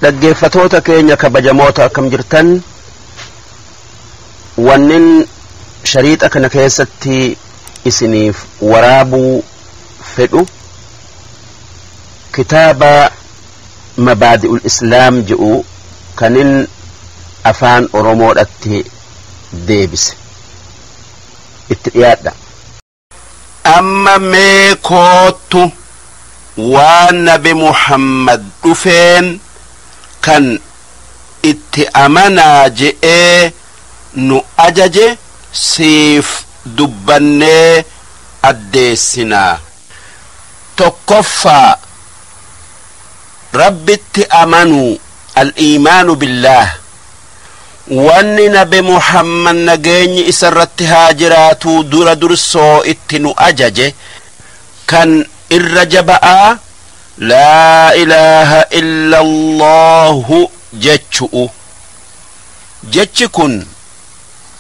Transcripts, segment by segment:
Dhaggeeffatoota keenya kabajamoota, akkam jirtan? Wannin shariixa kana keessatti isiniif waraabuu fedhu kitaaba Mabaadi'ul Islaam jedhu kanin afaan Oromoodhatti deebise. Itti dhiyaadha. Amma mee koottu, waan Nabi Muhammad dhufeen kan itti amanaa je'ee nu ajaje siif dubbannee addeessinaa. Tokkoffaa, Rabbitti amanuu, al-iimaanu billaah. Wanni Nabi Muhammad, nageenyi isa irratti haa jiraatuu, dura dursoo itti nu ajaje kan irra jaba'aa laa ilaaha illa Allaahu jechu'u. Jechi kun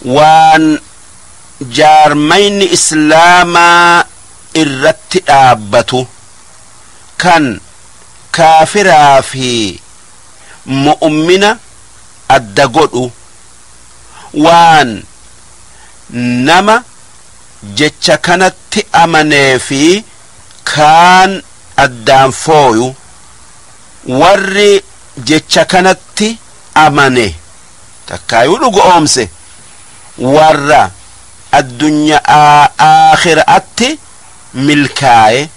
waan jaarmayni Islaamaa irratti dhaabbatu, kan kaafiraa fi mu'mina adda godhu, waan nama jecha kanatti amanee fi kaan addaan fooyu. Warri jecha kanatti amane takkaayuu dhugo oomse warra addunyaa aakhiraatti milkaaye.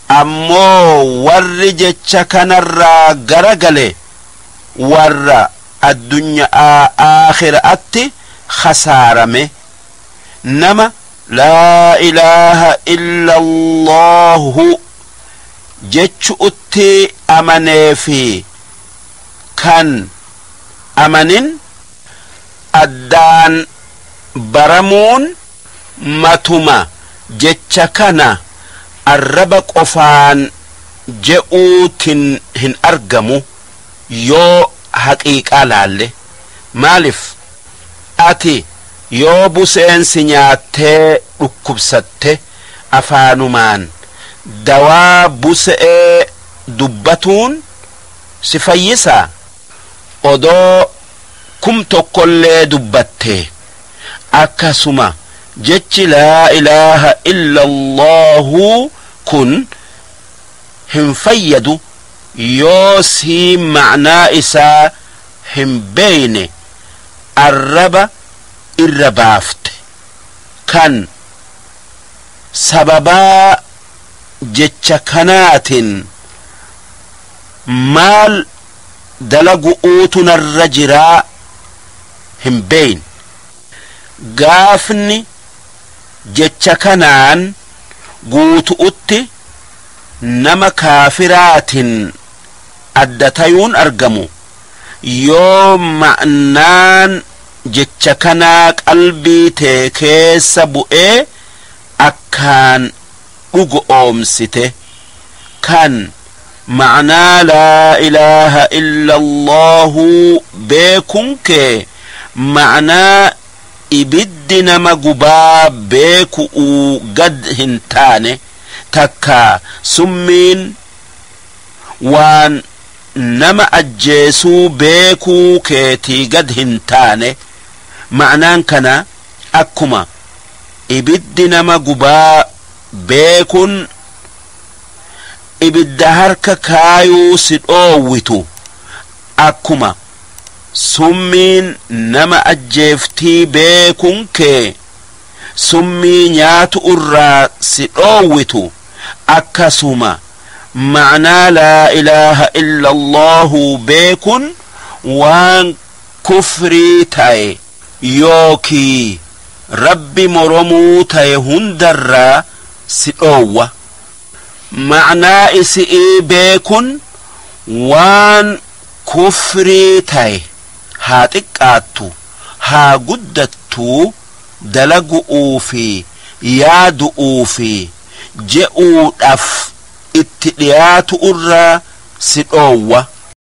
Ammoo warri jecha kanarraa garagale warra addunyaa aakhiraatti khasaarame. Nama laa ilaaha illa Allaahu jechuutti amanee fi kan amanin addaan baramuun matuma jecha kana arraba qofaan je'uutin hin argamu. Yoo haqiiqaa laalle, maalif ati yoo buseensi nyaattee dhukkubsatte afaanumaan dawaa buse'ee dubbatuun si fayyisaa? Odoo 1000 illee dubbatte, akkasuma jechi laa ilaaha illa Allaahu kun hin fayyadu yoo sii ma'naa isaa hin beeyne arraba irra baafte. Kan sababaa jecha kanaatiin maal dalagu'uutu narra jiraa hin beeyne, gaafni jecha kanaan guutu'utti nama kaafiraatiin adda tayuun argamu yoo ma'naan jecha kanaa qalbii tee keessa bu'ee akkaan dhugo oomsite. Kan ma'naa laa ilaaha illa Allaahu beekun kee ma'naa ibiddi nama gubaa beeku'uu gad hin taane, takka summiin waan nama ajjeesuu beekuu keetii gad hin taane. Ma'naan kana akkuma ibiddi nama gubaa beekun ibidda harka kaayuu si dhoowwitu, akkuma summiin nama ajjeeftii beekun kee summii nyaatu irraa si dhoowwitu, akkasuma ma'naa laa ilaaha illa Allaahu beekun waan kufrii ta'e yookii Rabbi moromuu ta'e hundarraa si dhoowwa. Ma'naa isi'ii beekun waan kufrii ta'e haa xiqqaattu haa guddattuu dalagu'uu fi yaadu'uu fi je'uudhaf itti dhiyaatu irraa si dhoowwa.